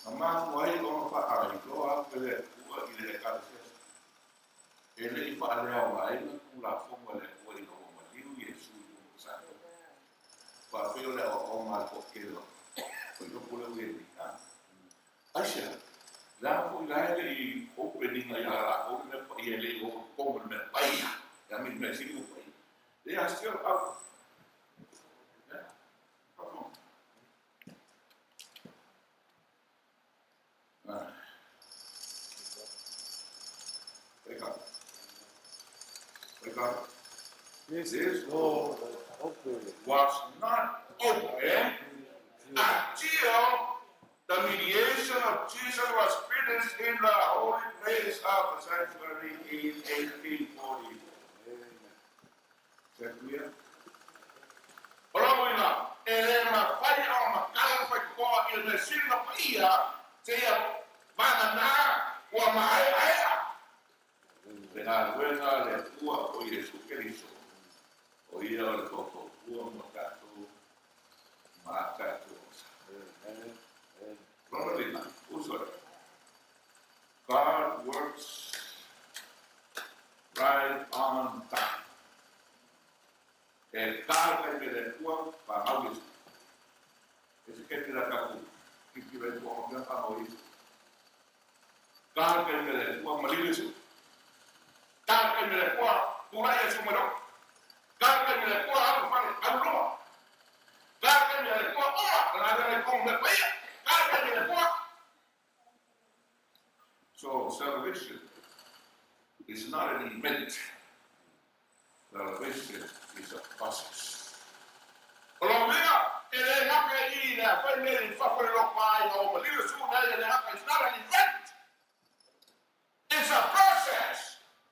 Na mafua ai ona faailoa atu e le Atua i le Ekalesia e le i faaleaogaina Tulafono a le Atua ina ua maliu Iesu i luga o le Sata. Faapea o le aoaoga a le toatele o fuaiupu lea ua i ai nei. Aisea? Le a foi la e le i open ina ia latou le mea paia e le i o i totonu o le mea paia, ia me i mea sili ua paia. They are still out. Yeah. Wake up. Wake up. This door was not open until the mediation of Jesus was finished in the holy place of the sanctuary in 1840. Is that clear? O lona uiga, e le mafai ona matala le faitotoa i le mea sili ona paia seia vagana ua maeaea le galuega a le Atua o Iesu Keriso, o ia o le Tootootua mo tatou ma a tatou osa. Lona lima, uso e. God works right on time. E tātai me le Atua, whāngau Iesu. E se kei tērā tātou titiro e tua mea whāngau Iesu. Tātai me le Atua, maliu Iesu. Tātai me le Atua, tūrai Iesu mai roa. Tātai me le Atua, alu whare, alu roa. Tātai me le Atua, oma, rā rā i kongo mea paia. Tātai me le Atua. So salvation is not an event. Salvation is a process. O lona uiga, e le gata i le afai mea i fafo i le loto aiga o Malilo Su na ia le gata, it's not an event. It's a process.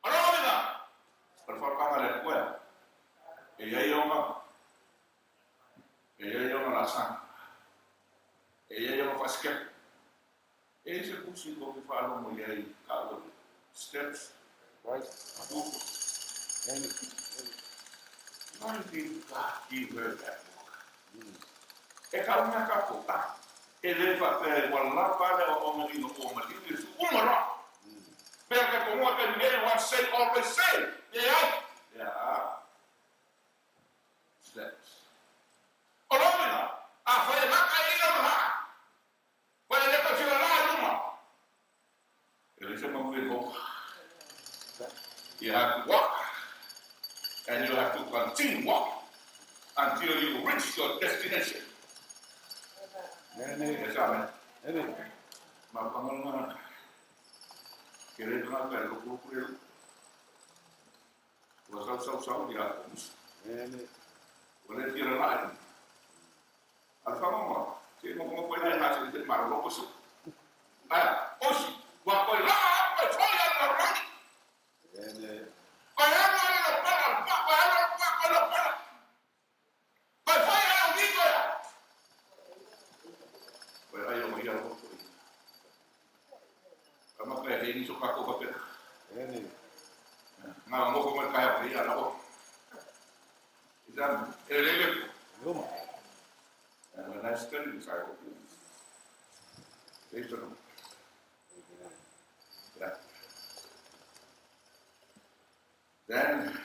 O lona uiga, o le fautuaga a le Atua e i ai ona, e i ai ona laasaga, e i ai ona faasikepu. E i ai se pusi tou te faalogo i ai taua i steps, Right. book. Why did God give her that book? E kau mea tatou, ah, e le faapea ua lava le aoaoga ina ua maliu Iesu, uma loa. Pea ka tongoa ka nei, once saved, always saved. Leai. There are steps. O lona uiga, afai e laka i lona haa, Koe le tau la i luma. E leai se manu e noho. You have to walk and you have to continue walking until you reach your destination. Amen. Yes, amen. Amen. Ma pangalanga ke le tanga ka lo ku le. Ua sau sau sau ia ko musu. Amen. Ua le tira la. A le whangonga, te nokonoko e nei ngā te mara loko su. Aia, osi, ua koe la atu e toi a le rangi. Amen. Koe alu ale lo pala, pa, koe alu ale pa, koe lo pala. Koe whai ale o niko ia. Koe ai o ia lo koe. Ka maka e hei niso kako whapera. Amen. Ngā ngoko mai kai o ia la o. Izan, e lele. Luma. And when I study this, I go, Based on that. Then,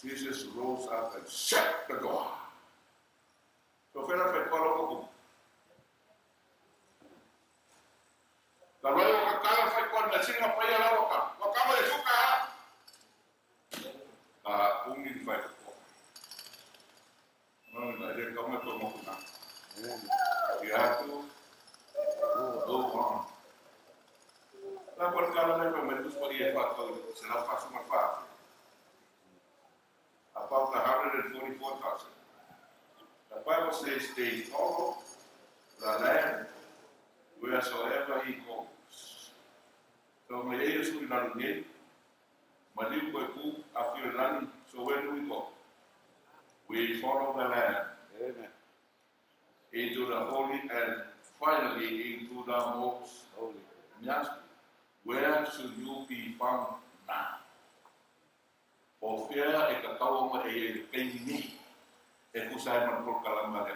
Jesus rose up and shut the door. So fela fai koa loko kumu. Ka roi o ka kala fai koa na singa pai ala o ka. Wa kama e suka ha. Ka ungi ni fai koa. No na le kama to mo kuna. You have to go on. La por kala mai pa mai tus pa ia fa tau se la fa suma fa. About 144,000. The Bible says they follow the Lamb wheresoever he goes. So mai e Iesu i lalo nei, maliu koe ku a whio lani, so where do we go? We follow the Lamb. Amen. Into the holy and finally into the most Holy. Yes. Where should you be found now? O fea e ka kaua ma e e pei nei, e kusa e man polokalama le.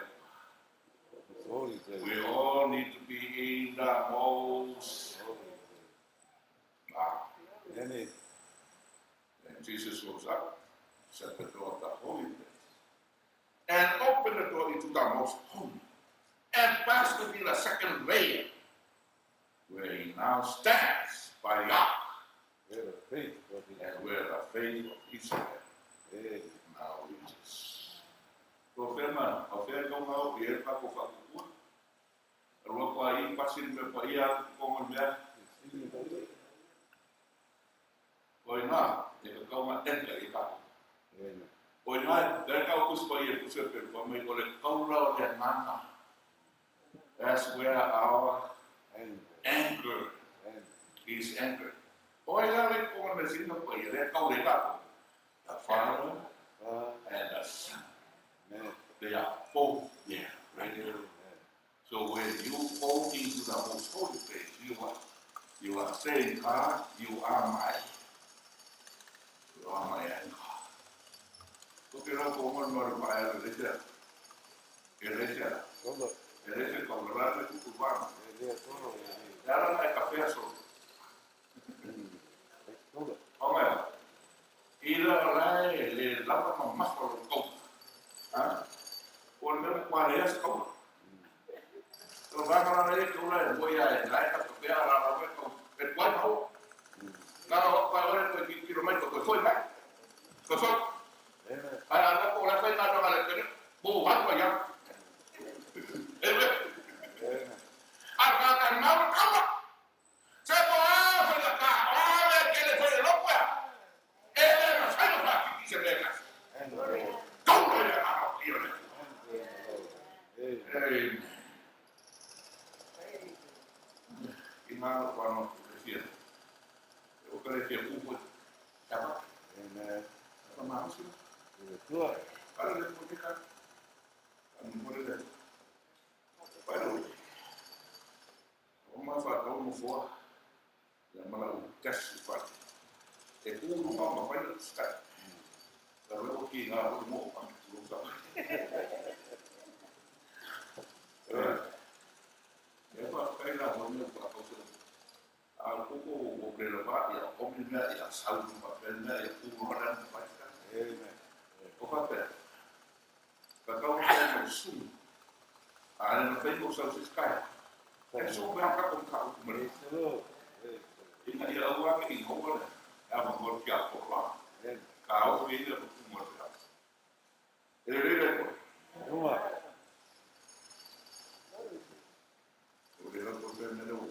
Holy place. We all need to be in the most. Holy place. Ah. Amen. And Jesus rose up, shut the door of the holy place, and opened the door into the most holy, and passed to be the second layer, where he now stands by the ark, Where the faith of and where the faith of Israel Amen. now is. Ko whea ma, o whea kau ngau i e pa ko whakukua. Rua pa i pasiri me pa ia ko ngā mea. O i ngā, e ka kau ngā enka i ka. Amen. O i ngā, te kau kus pa ia kusa pe pa mai o le kaura o le nganga. That's where our Amen. anchor Amen. is anchored. O i ngā le ko ngā mesina pa ia le kau le kako. The Father and the Son. Amen. They are both there right now. Amen. So when you go into the most holy place, you are saying, God, you are my anchor. Ko te rau ko ngol mara pa e le te, e le te, Solo. e le te ka ora le kuku vana. E lea tolo e le. E ara na e ka whea so. Solo. O mea, i la la e le lava ma mafa lo kau. Ha? O le mea kwa rea se kau. So vanga la e kau la e moe ia e lai ka whea la la me kau. E kwa hau. Nā o pa ore koe ki kiro mai ko koe foi mai. Koe foi. Amen. Ai a ko la whai ngā tonga le tene. Bo watu ia. E le. Amen. A ka ka mau kama. Se ko a whai la ka. O le ke le whai lo koe. E le na whai no wha ki se le ka. Amen. Kau lo ia ngā hau i le. Amen. Amen. I ngā wano le fia. O ka le fia upo. Tapa. Amen. Tapa mahusi. Tua. Para le mo te ka. Mo le le. Para o. O ma fa tau mo foa. Ia mala u kasi fa. E ku no ma ma fa le sta. La re o ki ngā o mo pa tu ka. E pa kai la mo me pa ko se. A ko ko o le la ba ia o mi mea ia sau ma pe mea ia ku no ra pa ka. Amen. O fa pe. Ka kau mo mo su. A le no fai mo sau se sky. E so pe ka ko ka ko mo. Praise the Lord. Praise the Ina ia ua ki ngo le. A mo mo ki a ko la. Lord. Amen. Ka o i le ko mo le. E le le ko. Uma. O le ko pe me le o.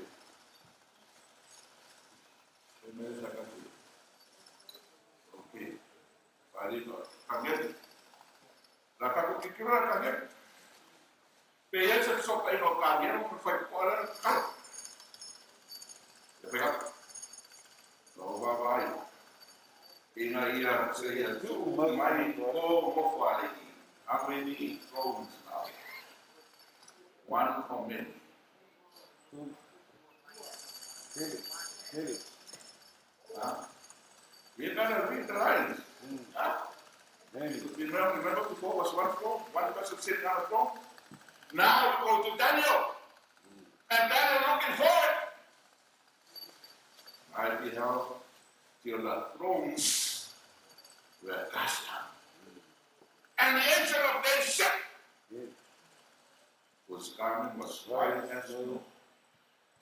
E me sa ka ku. Okay. Pari ko. Kangen. La ka ko ki ki ra kangen. Pe ia se so pa ino kangen mo fai ko ala ka. E pe ka. No va vai. Ina ia se ia tu mai ko mo fa How many thrones now? One for many. Two. Three. Three. Huh? We gotta read the lines. Huh? Many. Remember before was one throne, one person sitting on a throne? Now we go to Daniel. And Daniel looking forward. I beheld till the thrones were cast down. And the Ancient of Days sat, whose garment was white as snow,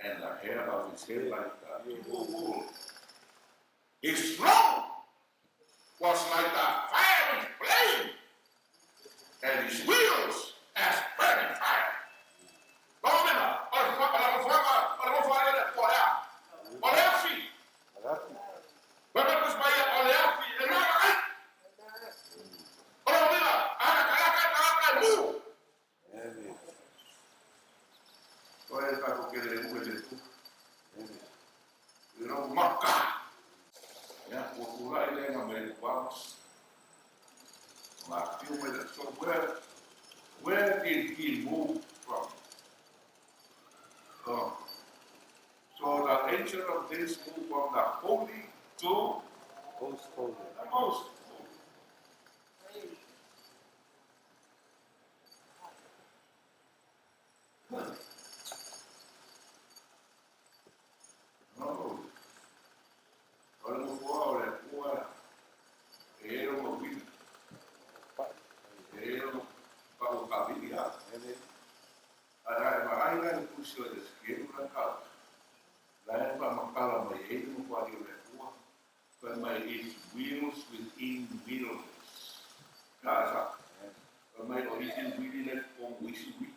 and the hair of his head like the pure wool. His throne was like a fiery flame, and his wheels as burning fire. So where did he move from? So the Ancient of Days moved from the holy to Most holy. the most holy. No. O le nofoa o le Atua e e lona uila, e e lona paʻokāwili a. Amen. Ae a e vaai la i le Tusi o Esekielu la e taua, la e faamatala mai ai le nofoalii o le Atua, fai mai, Its wheels within wheels. A e sao. Fai mai o isi uili la e totonu o isi uili.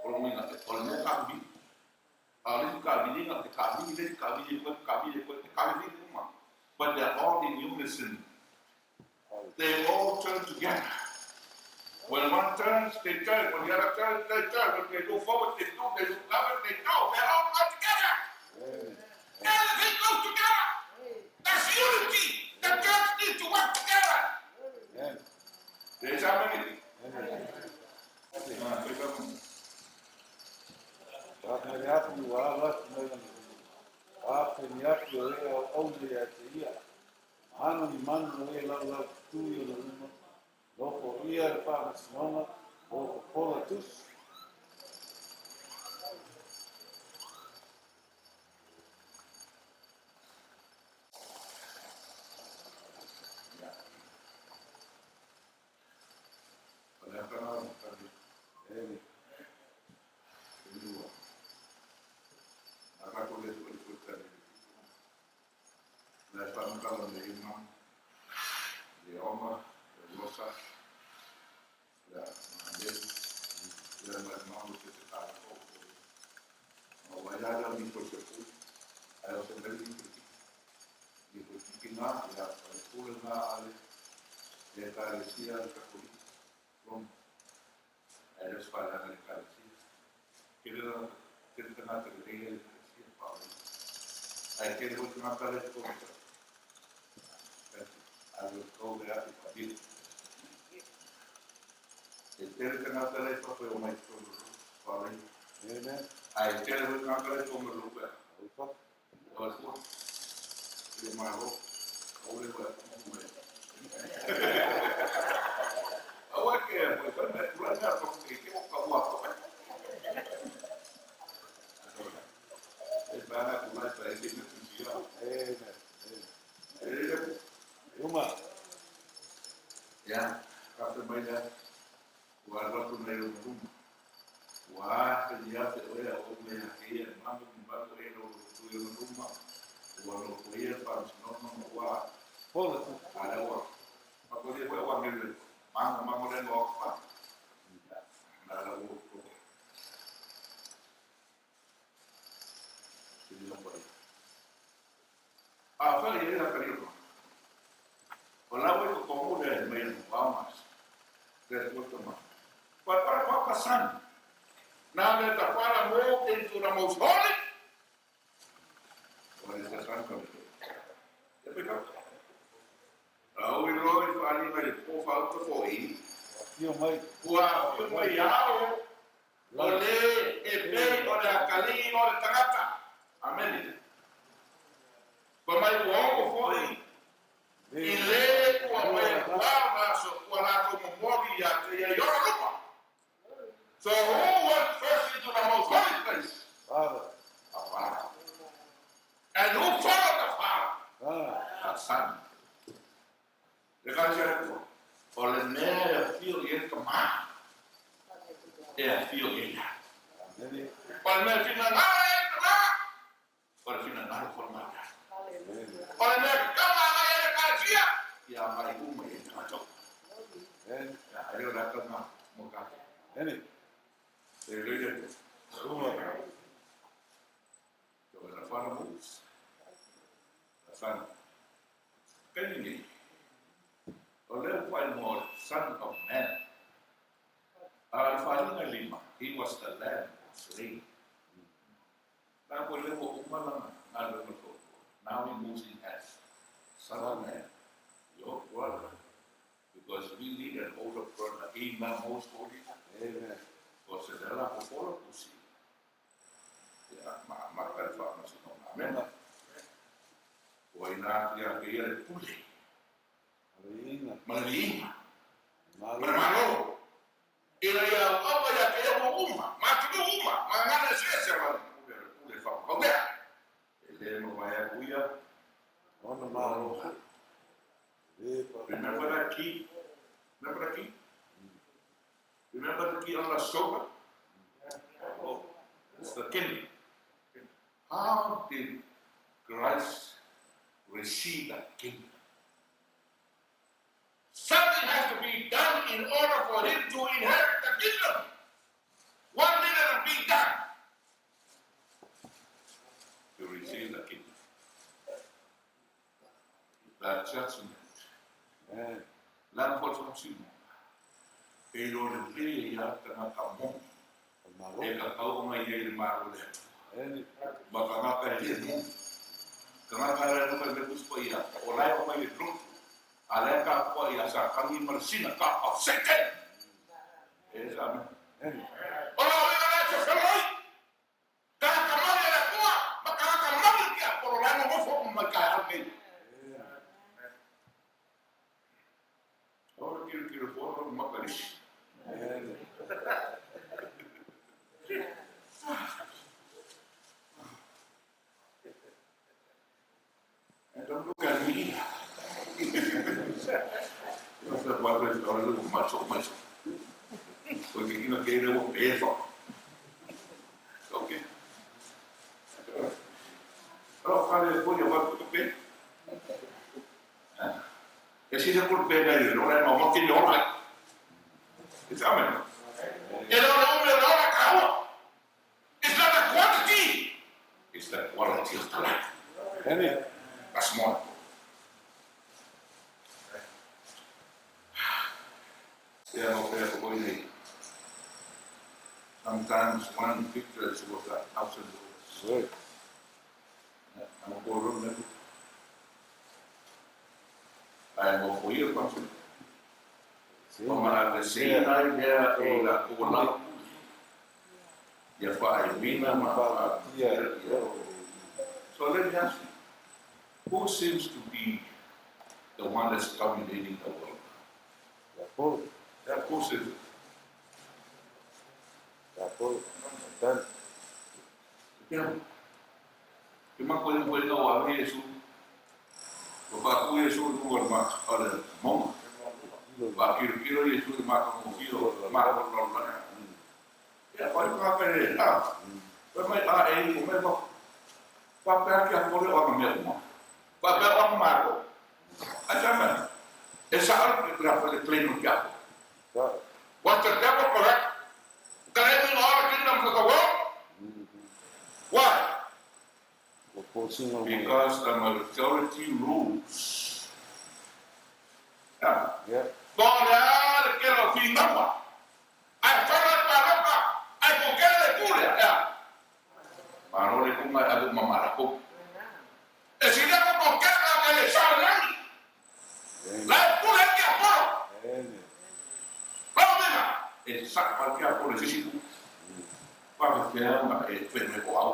O lona uiga, o le mea kāwili. A o le isi kāwiliga, e kāwili le isi kāwili e koe, kāwili e koe, e kāwili uma. But they're all in unison. They all turn together. When one turns, they turn. When the other turns, they turn. When they go forward, they do. They go backward, they do. They all go together. Amen. Everything goes together. That's unity. The church needs to work together. Amen. There's how many? Amen. Ah, wait a minute. Whakangari atu i wā atu mai ana. Whakangari atu o e au au nei a te ia. Manu ni manu o e lau lau tu i o na luma. Loko ia le whaamasinoga o popola tusi. O le ata na o ka Amen. lua. A ka ko le tu le ta le. Le fa ma le ima. Le oma, le rosa. Le ma le. Le ma ma mo te te ta ko. Ma wa ya la ni ko se ku. Ai o se le ni ko ni ko ki na ya o ku le na ale. Le ka le sia le ka ko. Rom. Ai le spa la le ka le sia. Ke le ke le na te le le sia pa. Ai ke le ko na ta le ko. I will go there if I did. E tele tagata le pape o mai tolu pare. Amen. Ai tele hoi tagata le tolu lupe. Aufa. O le fua. Le mai ho. O le hoi o mai. Aua ke hoi pa me kula mea pa ke ke o ka ua pa. E pa na kula pa e ke me kusia. Amen. Amen. E le Uma. Ya, ka fe mai la. Ua rotu nei o rumu. Ua te ia te oea o mea he e mamu ni mamu e ro tu i o ruma. Ua ro ko ia pa sinono mo ua Pola tusi. ala ua. Ma ko le ua ngele. Mango mango le no pa. Na la ua ko. Ti no pa. A fa le la ka ri. O la ua ko ko le me no pa mas. Te ko to ma. But what about the Son? Now that the Father moved into the most holy, what is the Son going to do? Here we go. Au i roa i whaali le po whauta fo i, Fio mai. ua whiu mai ao, o le e pei o le akalii o le tagata. Amene. Pa mai ua oko foʻi i le ua mai ua na so ua latou momoli ia te ia i ona luma. So who went first into the most holy place? Father. The Father. And who followed the Father? Ah. The Son. Le ka tia ko. O le mea e E afio i ai. O le mea finagalo e ai tama, o le finagalo foi o le Maota. O le mea tatau a agai ai le Ekalesia, ia agai uma i ai tagata uma. E le o le ata lena mo tatou. E lelei le Atua. So when the Father moves, the Son. Kaimi nei, o lea ua faaigoa o le Son of Man. A o le faaaliga e lima, he was the lamb was slain. La ko lea ua uma lana galuega toatoa. Now he moves in as Son of Man, your brother, because we need an older brother in the most holy. Amen. O se lea la popola pusi. Ia, ma amata le faamasinoga. Amene. Ua ina atu ia te ia le pule. Ma le viiga. Ma le malo. Ina ia auaua ia te ia ua uma, ma atunuu uma, ma gagana eseese o lana pule o le pule faamakaumea. E le mavae aku ia. Ona malo. Remember that key? Remember that key? Remember the key on the shoulder? Oh, it's the kingdom. How did Christ receive that kingdom? Something has to be done in order for him to inherit the kingdom. What needed to be done to receive the kingdom? The judgment. Amen. Lana foi faamasino. E iloa lelei ai lava tagata moni e tatau ona i ai le Malo o le Atua. Ma tagata e le moni. Tagata e alofa i mea tusi paia, o la e omai i le lotu, a la e tapuai ia Satani ma le sina ka of Satan. E sa amen. O la uiga lea e te feloi. Tagata moni a le Atua ma tagata moni o tiapolo la e nonofo uma mai taeao lenei. Aua le tilotilo fua lou maka lisi. And don't look at me. Okay. E sili aku le pena i le ola e mamaki le ola ai. It's amen. E le o le umi o le ola taua. It's not the quantity, it's the quality of the life. Amen. That's more important. Ia no pea ko nei. Sometimes one picture is worth 1,000 words. Right. Ana ko ro me. Ae nofo ia Francis. Ua malesina ai lea e la ko la ia faaiuina ma faatia ia. So let me ask you, who seems to be the one that's dominating the world? Apolo. Yeah, who seems? Apolo. Done. Yeah. Ke mako e koe nau a Iesu. Ua pākū Iesu i luga o le o le mauga. Ua kilokilo Iesu i le matagofie o le malo o le lalolagi. Ia, whai pāpē e la. Whai mai a e i ko mai wako. Pāpē ake a kore o ana mea uma. Pāpē o ana malo. Ai sa mea. E sa au le la le claim o ke aho. Was the devil correct? Claiming all the kingdoms of the world? Why? Because the majority rules. Yeah. Po o le a le kela o finauga? Ae fana le paloka, ae kokele le tu lea, ea. Malo le kuma e ave uma ma lakou. E silia ko kokele ka ke le sa le lagi. La e pule ai tiapolo. Lau mena, e sa pa tiapolo e sisi tu. Faapefea ona e whenua ko au,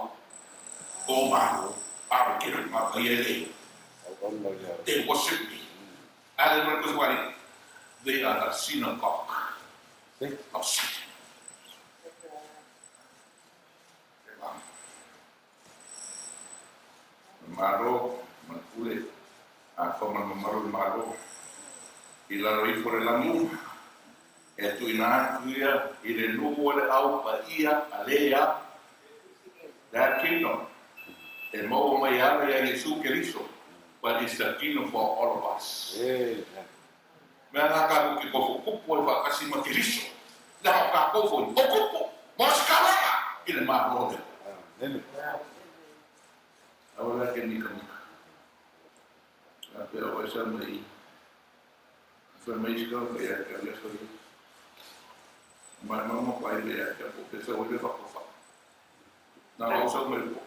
o malo, a o kelo i maka ia e le. They worship me. A le mea koe wari, they are the synagogue of Satan. Malo, ma le pule, a fa ma le mamalu o le Malo, i lalo ifo le lagi uma. E tuuina atu ia i le nuu o le Au Paia a le a. That kingdom e maua mai ala ia Iesu Keriso, but it's the kingdom for all of us. Mea la tatou te nofo kupu ai faatasi ma Keriso, leaga o tatou foi o kupu ma o se kalaga i le Malo lea. Aua la ke mikamika. A pea o esa mai fai mai isi tagata ia te au i aso ia. Mai mama pai le ia te au pe sa oi le whakofa. Nā wau sau mai po.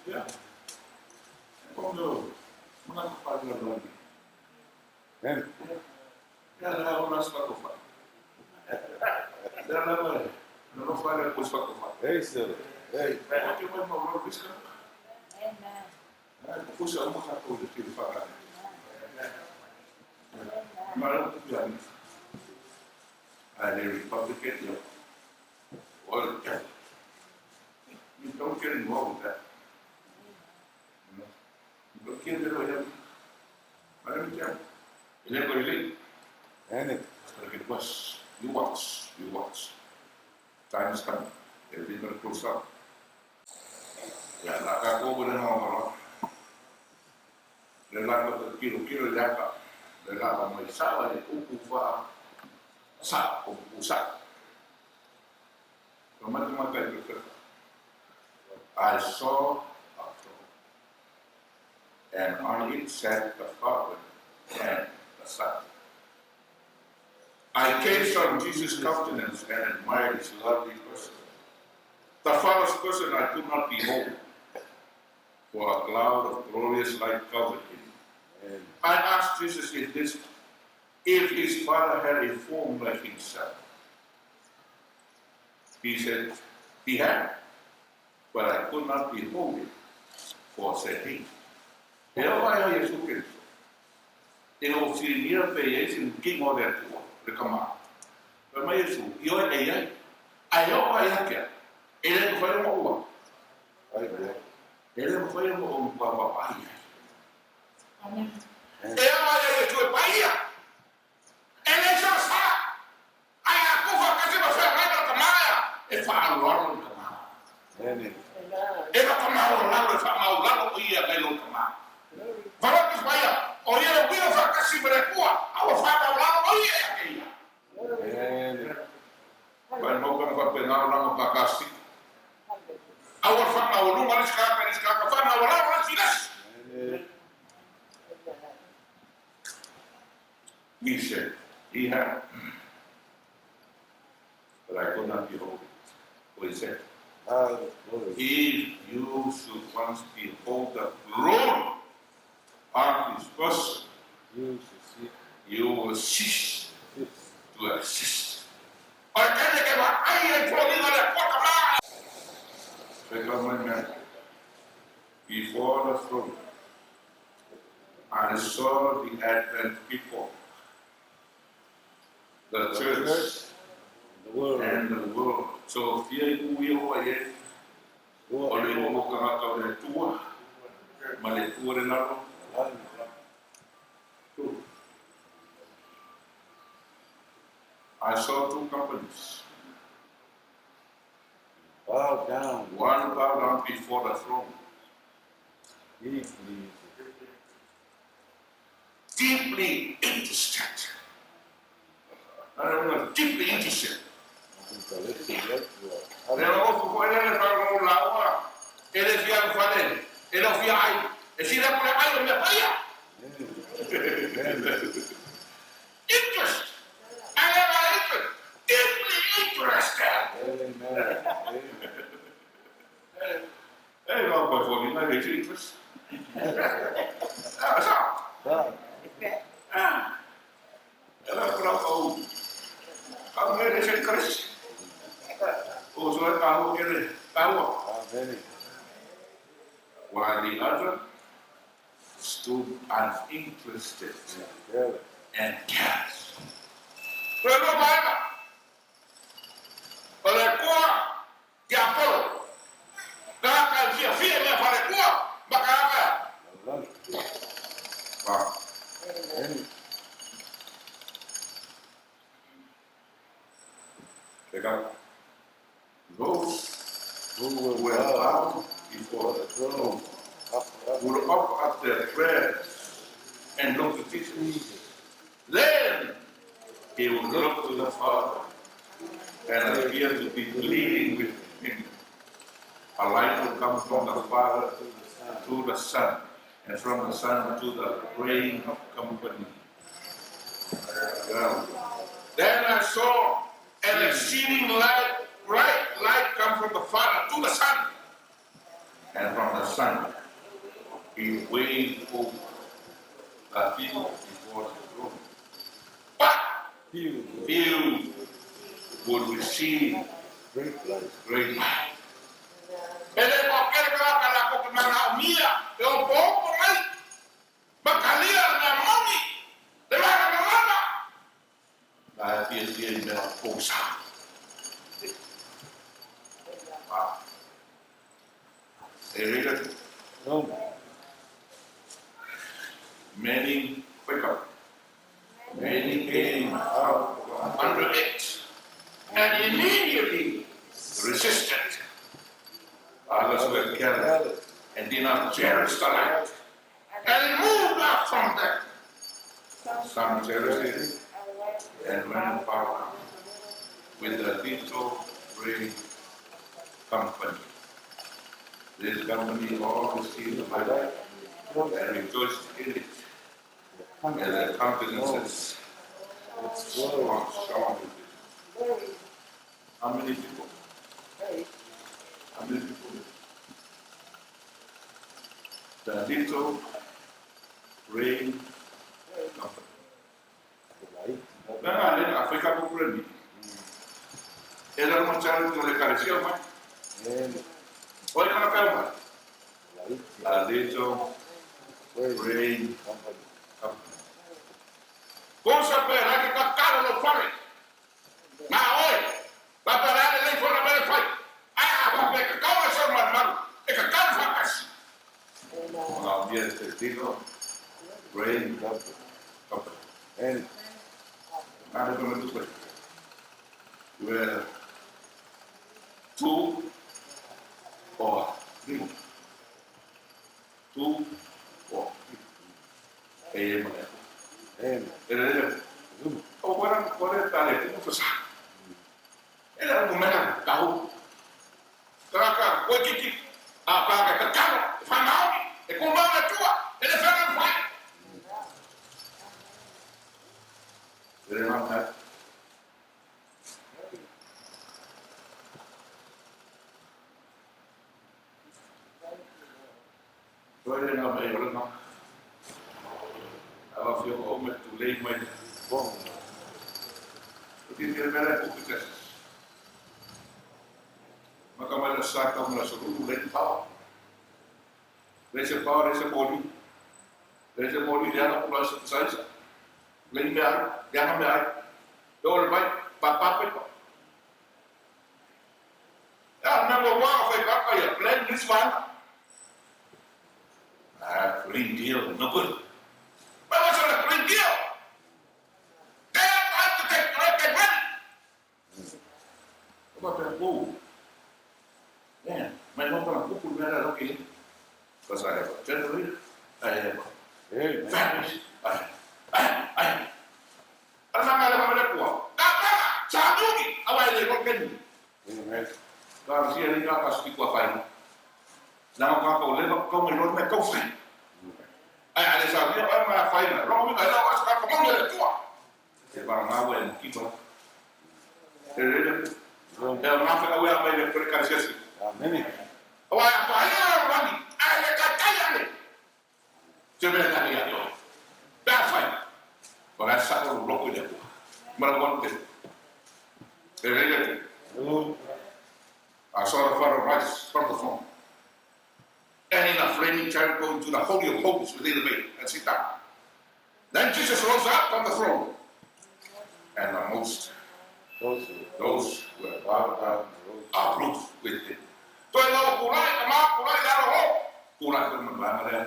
Yeah. Ko no, mana ko pa le lani. Ia la o las whakofa. Ia la mai. No no whare ko whakofa. Ei, sir. Ei. Ko te mai mau rau riska. Amen. Ai, ko fusa uma kātou le tiri whakare. Mara ku pia ni. Ai le Republican, ia. O le devil. You don't get involved with that. You know? You don't get involved with that. But let me tell you, it ain't gonna leak. Ene. It's gonna get worse. You watch. You watch. Time is coming. Everything's gonna close up. Ia, la kākou ma le gaogaloa. Le lapa te kilokilo i le ata, le lapa mai sao e upu wha sa, o upu sa. Ka matamata i te pepa. I saw a throne, and on it sat the Father and the Son. I gazed on Jesus' countenance and admired his lovely person. The Father's person I could not behold, for a cloud of glorious light covered him. I asked Jesus if this, if his Father had a form like himself. He said he had, but I could not behold it, for said he, E ova ai a Iesu Keriso, e o filigia pe i ai se kinga o le Atua, le Tama. Fai mai Iesu, i oe e iai, a e oo ai ake au, e le mawhai o ua. E le mawhai o ua papai ai. E ova ai a Iesu e paia, e le sa sa, ai a kufa kasi ma whea mai ma tama ea, e whaaloalo le tama. E la tama o lalo e whaamaulalo o ia kai lo tama. Wharaki whaia, o ia le wira whakasi ma le kua, a ua whaamaulalo o ia e ake ia. Vai mau kana whapena o langa pa ka siki. A ua whamaulunga le skaka le skaka whamaulalo le silasi. He said, he had, but I could not behold it. For he said, if you should once behold the glory of his person, you will cease to exist. O le taimi ke vaai ai foliga le Atua ka maa. Fai mai mea, before the throne, I saw the Advent people, the church, and the world. So, fia i ku ia hoa i e, o le o kangata o le Atua, ma le Atua le lalo. I saw two companies. Bow down. One bow down before the throne. Deeply. Deeply interested. I don't know, deeply interested. Le o fo ele le fa o la ua. Ele fia o fale. Ele o fia ai. E si le pule ai o mea paia. Interest. I have an interest. Deeply interested. Amen. E no pa fo ni mai interest. Ah, sa. Ah. Ela kura kau. Kau mere se interest. O so e kau ke le kau. Amen. While the other stood uninterested and cast. Pero no vaega. O le kua ke Apollo. Ka ka fia fia mea whare kua, ma ka aka. Ah. up. Those who were bound before the throne would offer up their prayers and look to Jesus. Then he would look to the Father and appear to be pleading with him. A light will come from the Father to the Son, and from the Son to the praying company. Well, then I saw an exceeding light, bright light come from the Father to the Son, and from the Son he waved over the field before the throne. But few would receive Great light. Great light. E le mo kere ka ka la ko mana mia e o po mai makalia na moni le mana na mana la fia fia i mea posa. Wow. E read it. Many wake up. Many came out from under it and immediately resisted. Others were careless and did not cherish the light and moved up from them. Some cherished it and went forward with the little great company. This company all received the light and rejoiced in it, and their countenances shone with it. How many people? How many people? The little rain company. Nanga Afrika populani. Era uma charla que le carecia mai. Oi kana peu mai. The little rain company. Cosa per que ka karo lo fare. Ma oi, va per ale lei fora bene fai. Ah, va per ka kawa sa man man. E ka karo fa kasi. Ma bien testigo. Rain company. And I'm going to put where 2 or 3, 2 or 3. Amen. Amen. O kora kora tale ku fa. Era un momento kau. Kaka ko kiki a pa ka ka fa mau e ko ma tua ele fa fa. Ele não tá. Toi na mai o na. Ava fio o me tu lei mai. Bom. O ti te mera ku te. Maka mai la saka mo la suru le pa. Rese pa rese boli. Rese boli dia na pula sa sa. Le me ai, dia na me ai. Do le mai pa pa pa. Ya na mo wa fa ka ka ya plan this one. Ah, green deal, no good. But what's a green deal? They have to take the money. About that move. Man, my mom gonna cook with that, okay. Because I have a generator, I have a Amen. family, I have. Amen. Amen. I saw the Father rise from the throne, and in a flaming chariot go into the Holy of Holies within the veil and sit down. Then Jesus rose up from the throne, and the most those who were bowed down are with him. Toi lau kulai ka ma kulai ya ro kulai ka ma ma le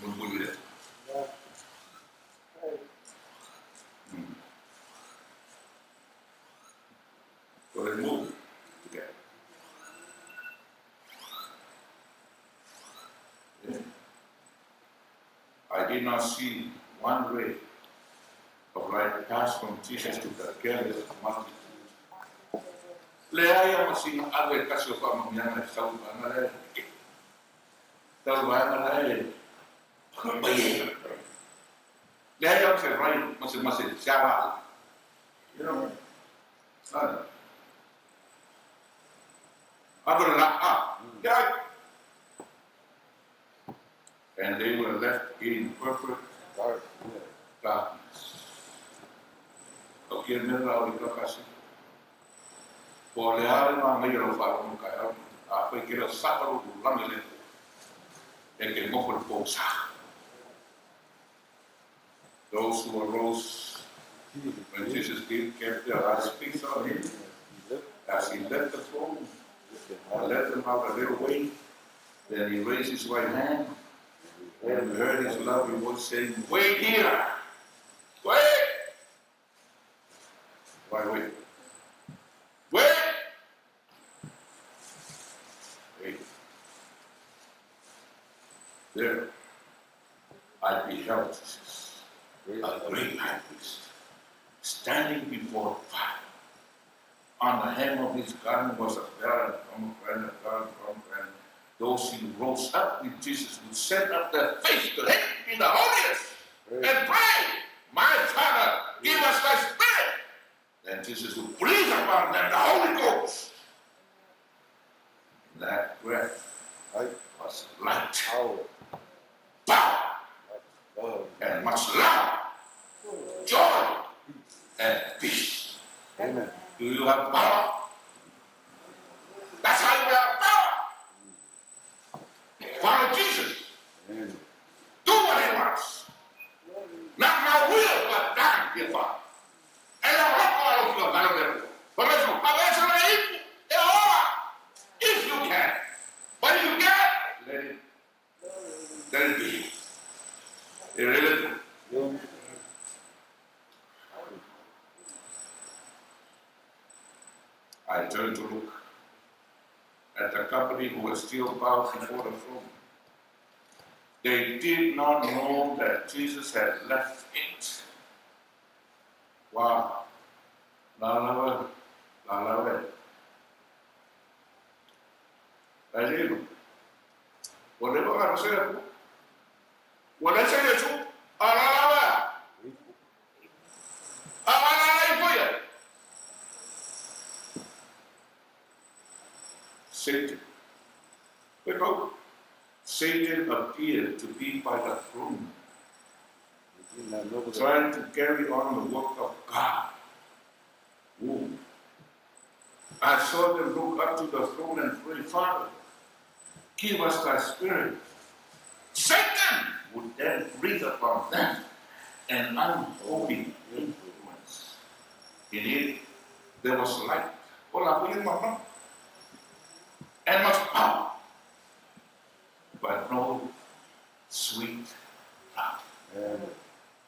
mo mo le. So they move together. Yeah. I did not see one ray of light pass from Jesus to the gathered multitude. Leai a ma sina ave e tasi o faamanuiaga e sau i vaega la e tetee. Tau vaega la e paia. Leai a ma se rai ma se ma se se ala. You know? Ah. Ago la ah. Yeah. And they were left in perfect darkness. O kia mea la o i kakasi. Po o le a le māngaia lau faalogo kaeao nei, afai ke leo saka lou lulagi le Atua, e ke nofo le pō sa. Those who arose when Jesus did kept their eyes fixed on him as he left the throne and led them out a little way. Then he raised his right hand and we heard his lovely voice saying, Wait here! Wait! Why wait? Wait! Wait. There, I beheld Jesus, a great high priest, standing before Father. On the hem of his garment was a barren pomegranate, barren pomegranate. Those who rose up with Jesus would set up their face to him in the holiest and pray, My Father, give us thy spirit. Then Jesus would breathe upon them the Holy Ghost. That breath was light, power, and much love, joy, and peace. Amen. Do you have power? That's how you have power. Follow Jesus. Amen. Do what he wants. Not my will, but thine, dear Father. E la roka o lau fia le Atua. Fai mai e oa, if you can. But if you can't, let it be. E le le Atua. I turned to look at the company who was still bowed before the throne. They did not know that Jesus had left it. Wow. La la la la la la. Ai lilo. Ua leva ka se atu. Ua le se Iesu. A la la la. A la la la i foia. Satan. Wait, oh. Satan appeared to be by the throne, trying to carry on the work of God. Ooh. I saw them look up to the throne and pray, Father, give us thy spirit. Satan would then breathe upon them an unholy influence. In it, there was light. Hola, and much power, but no sweet love. Amen.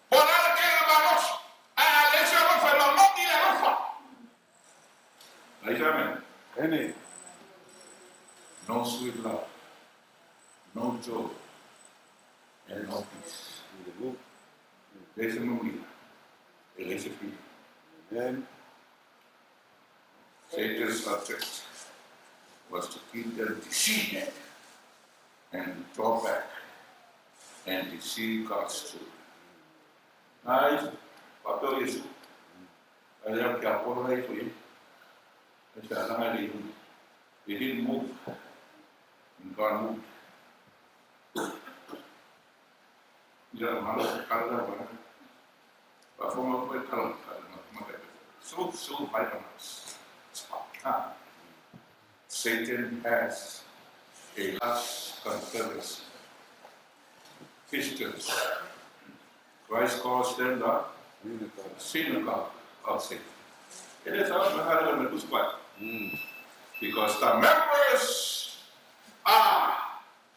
Po le a le ke le malosi, a le se alofa e lologi le alofa. Ai Amen. No sweet love, no joy, and no peace. Le se manuia, e le se pili. Amen. Satan's object was to keep them deceived and draw back and deceive God's children. Ai, faapea o Iesu, ai lea ke apolo lea ifo i ai, e se alaga e le iuni. They didn't move, and God moved. Ia malo se kala lea wala. Faafofoga koe tala ma ma ma So, so vitamins. Ah. Satan has a last confederacy. Christians. Christ calls them the synagogue of Satan. It is us because the members are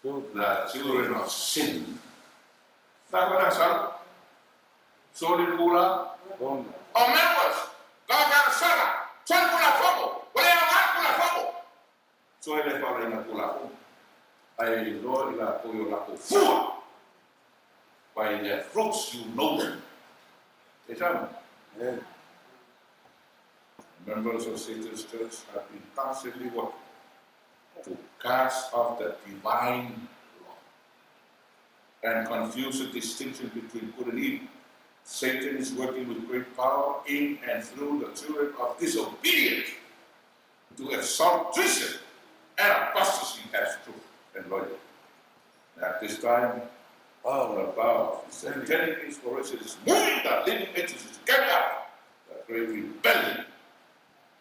the children of sin. Sa soli kula o members ka ka sala soli kula fomo. Ae iloa i latou i o latou fua. By their fruits you know them. E tama. Members of Satan's church have been constantly working to cast off the divine law and confuse the distinction between good and evil. Satan is working with great power in and through the children of disobedience to exalt treason and apostasy as truth and loyalty. At this time, the power of satanic inspiration is moving the living entities to carry out the great rebellion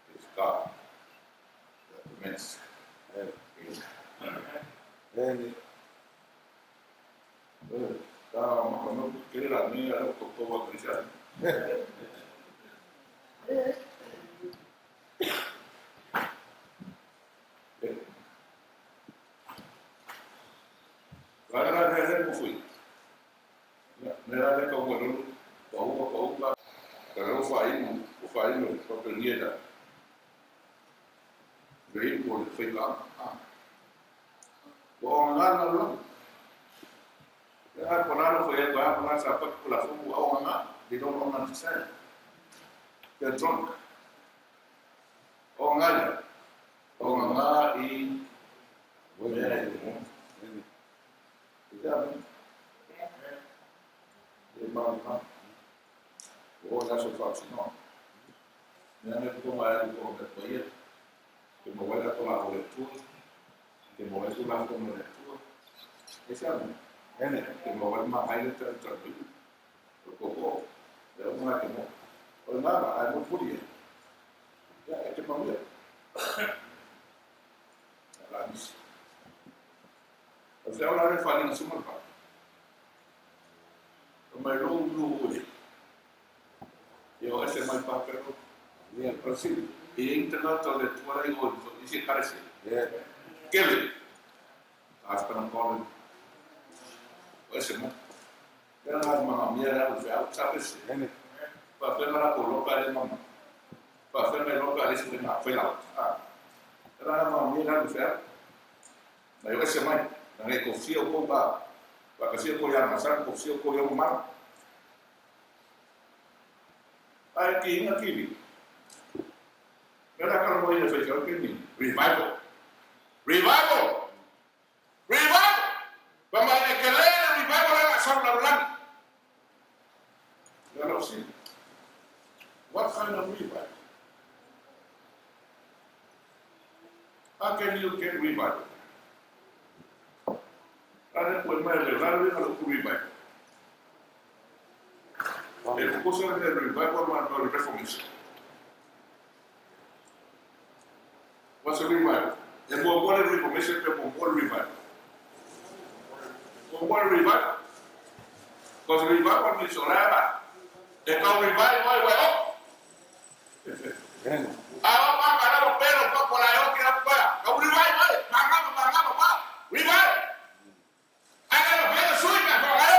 against God that commenced in They don't understand. They're drunk. O ngaia. O ngā i O la so fa no. Me ane ko mai ko me ko ia. Ke mo wela ko la ko le tu. Ke mo wela ko la ko le tu. E sa me. Ene ke mo wela ma ai le ta ta tu. Ko ko. Le o na ke mo. O na ai mo puri. Ya e te mo le. La mis. O se ola re fa ni suma pa. O mai lo lu ule. Yo ese mai pa pero Ia. Brasil. E internet le tuara i o isi karese. Ia. Kele. As kana call O ese mo. Era na ma mia era o fe au sabes. Ene. Pa fe la ko lo pa le mama. Pa fe me lo pa le se na fe la. Ah. Era na ma mia era o fe. Na yo ese mai. Na le confio ko ba. Pa que si ko ya ma sa confio ko yo ma. Ai ki ina kiwi. Era ka mo ia fe ka ke ni. Revival. Revival. Revival. Pa ma e ke le revival la sa la la. Ya lo see. What kind of revival? How can you get revival? Rare ko mai le rare le ko revival. E ko sa le revival ma no reformation. What's a revival? E mo mo le reformation pe mo mo revival. Mo mo revival. Because revival means oraba. E ka revival wa oh. Ene. Ah, pa pa la pero pa por la yo que pa. Ka revival, manga manga pa. Revival. Aga lo pero sui ka pa.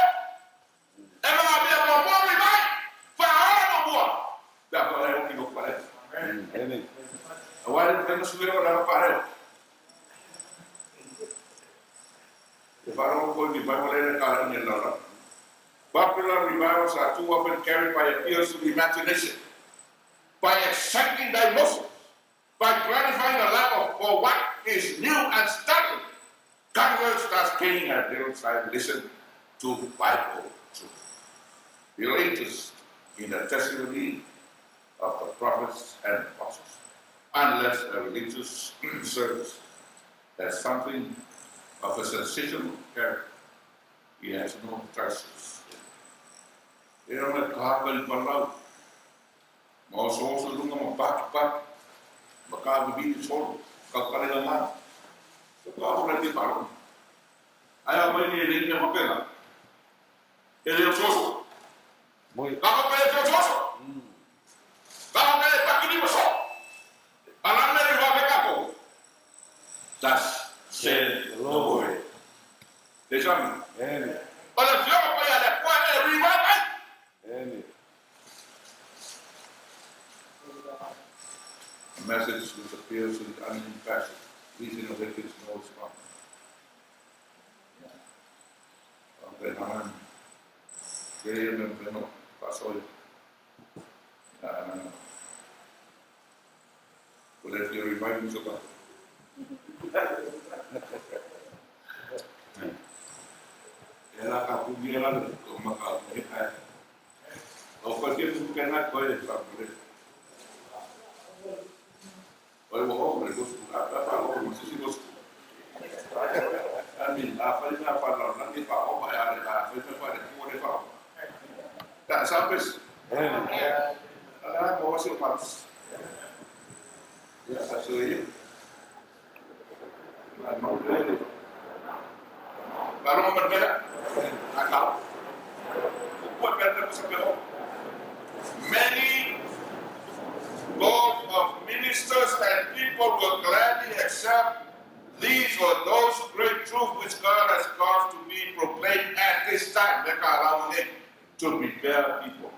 E ma bia mo mo revival. Pa ora mo mo. Da pa la yo que no pa. Ene. Agora ele não subiu lá para E faro ko revival le ka ni la. Popular revivals are too often carried by appeals to the imagination, by exciting the emotions, by gratifying the love for what is new and startling. Converts thus gain a little time listen to Bible truth. The latest in the testimony of the prophets and apostles, unless a religious service has something of a sensational character, he has no treasures. E o me ka ka i palau. Ma o so so lunga ma paki paki. Ma ka bibi solo. Ka kare nga ma. So ka o le te paro. Ai a mai ni le ni ma pena. E le o so. Moi. Ka ka pe so so. Ka ka pe paki ni so. Ala me ri va ka ko. Thus said the Lord. Deja mi. Ene. O le fio pa ya le kwa e revival. Ene. A message which appeals to the unimpassioned reason awakens no response. Tele ia mea mafai ona faasoa ia. Ua le fia revive ni soka. E la ka puni e la le o maka e ka. O ka fia pu ka na koe e fa pule. O e wa o le gosu a pa pa o mo sisi gosu. I mean, a fa ni a fa la na ni fa o ma ya le a fa ni fa le ku le fa. Ta sabes. Ah, mo se o mas. Ya sa so ye. Ma no le. Baru mo mera. Akau. Ua pera sa pero. Many both of ministers and people will gladly accept these or those great truths which God has caused to be proclaimed at this time to prepare people.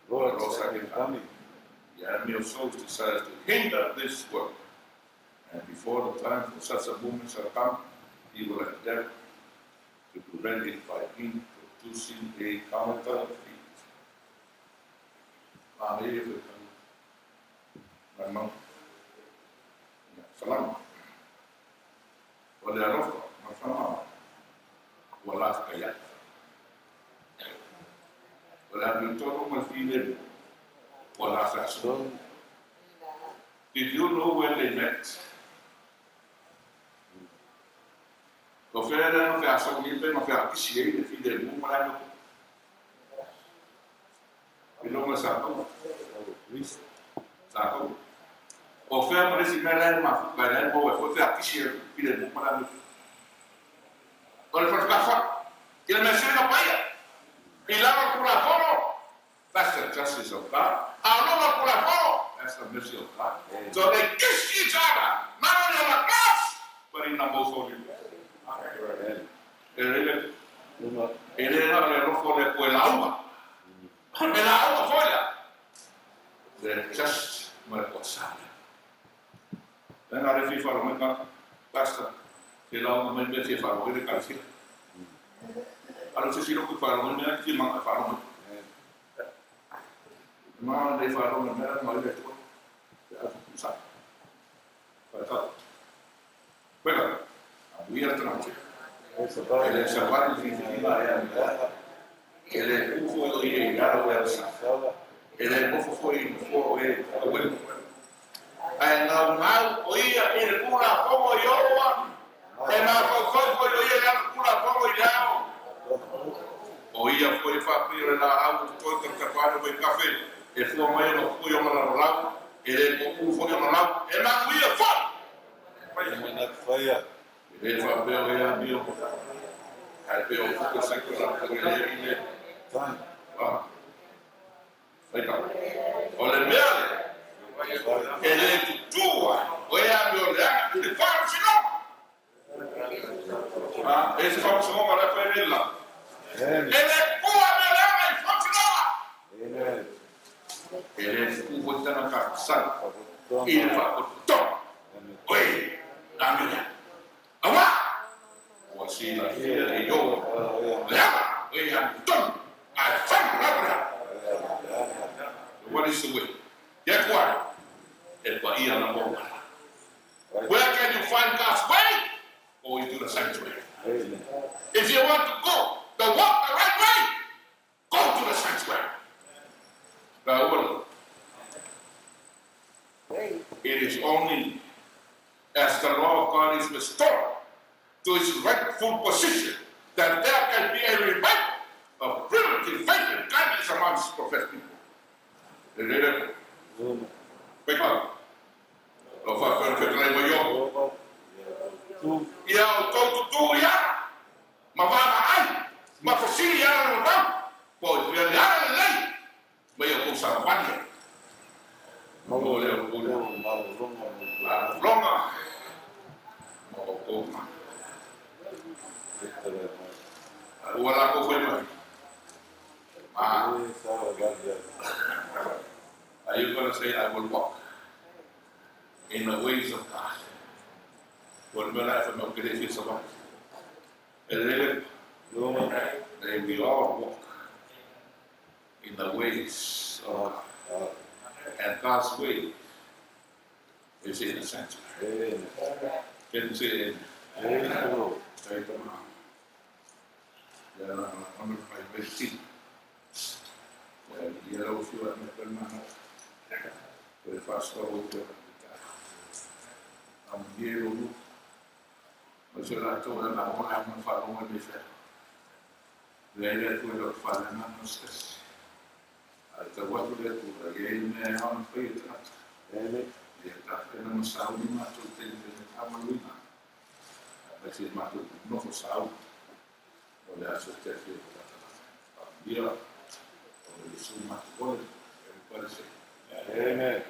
Lord, second coming. The enemy of souls desires to hinder this work. And before the time for such a movement shall come, he will attempt to prevent it by introducing a counterfeit. Salam. O le alofa, ma whanau, ua la whakaiata. O le amiotonu ma le filemu, ua la feasoa. Did you know when they met? O whea lea na feasoa ni pe ma whea kisi e le filemu ma le amiotonu. I longa sa kau. Sa kau. O whea ma lesi mea lea ma fuka lea mo e fo whea kisi e filemu ma le amiotonu. O le whatukawha, i le mea siri paia. I lalo le Tulafono, that's the justice of God. A luga le Tulafono, that's the mercy of God. So they kiss each other, not only on the cross, but in the most holy place. E le e le na le alofa o le Atua e lauga. E lauga foi la. Le just ma le toasala. Lea na le fia faalogo mai ka pastor ke lauga mai mea fia faalogo ai le ekalesia. Alo se silo ku faalogo mai mea fia manga faalogo mai. Ma le faalogo mai mea mai le Atua. Pe a ku sa. Fa Weka. Amuia le tagata. E le savali filifiliga e a E le ku foi o ia i lalo e ala sa. E le nofo foi i nofoa o e whakawelu. Ae gaugau o ia i le Tulafono i Iowa, e mafaufau foi o ia i lana Tulafono i le ao. O ia foi e faapea o le laau e totoe tautapane o vaikafe, e fua mai ona pui ona lalolao, e le toʻu foi ona lau, e manuia foi. E le faapea o ia amio, ae pei o fuka saiko latou e le i le. Ah. Faitau. O le mea lea, e le tutū ai o e amio leaga i le faamasinoga. Ah, e se faamasinoga la e fai nei la. E le tutū amio leaga i le faamasinoga. E le tutū foi tana sau i le faapotopotoga o e amio leaga. Aua! Ua silafia e Iowa leaga o e amio tonu, ae fai lava le alo. What is the way? Get quiet. E paia na mou ala. Where can you find God's way? Go into the sanctuary. If you want to go the walk the right way, go to the sanctuary. Taua. It is only as the law of God is restored to its rightful position that there can be a revival of primitive faith and godliness amongst professed people. E lele, Wake up. O whawhai o whetalai mai o. Ia o tou tutū i ara, ma vaavaai, ma fesili i ara le vavau, po o fea le ara lelei, ma ia tou savavali ai. O lea o tou malologa ma o tou ma. Ua lakou fai mai. Ma. Are you going to say, I will walk in the ways of God? O le mea la e fai mai ou te le fia savali. E lele, may we all walk in the ways of God. And God's way is in the sanctuary. Amen. Can you say amen? Praise the Lord. Amen. Amen.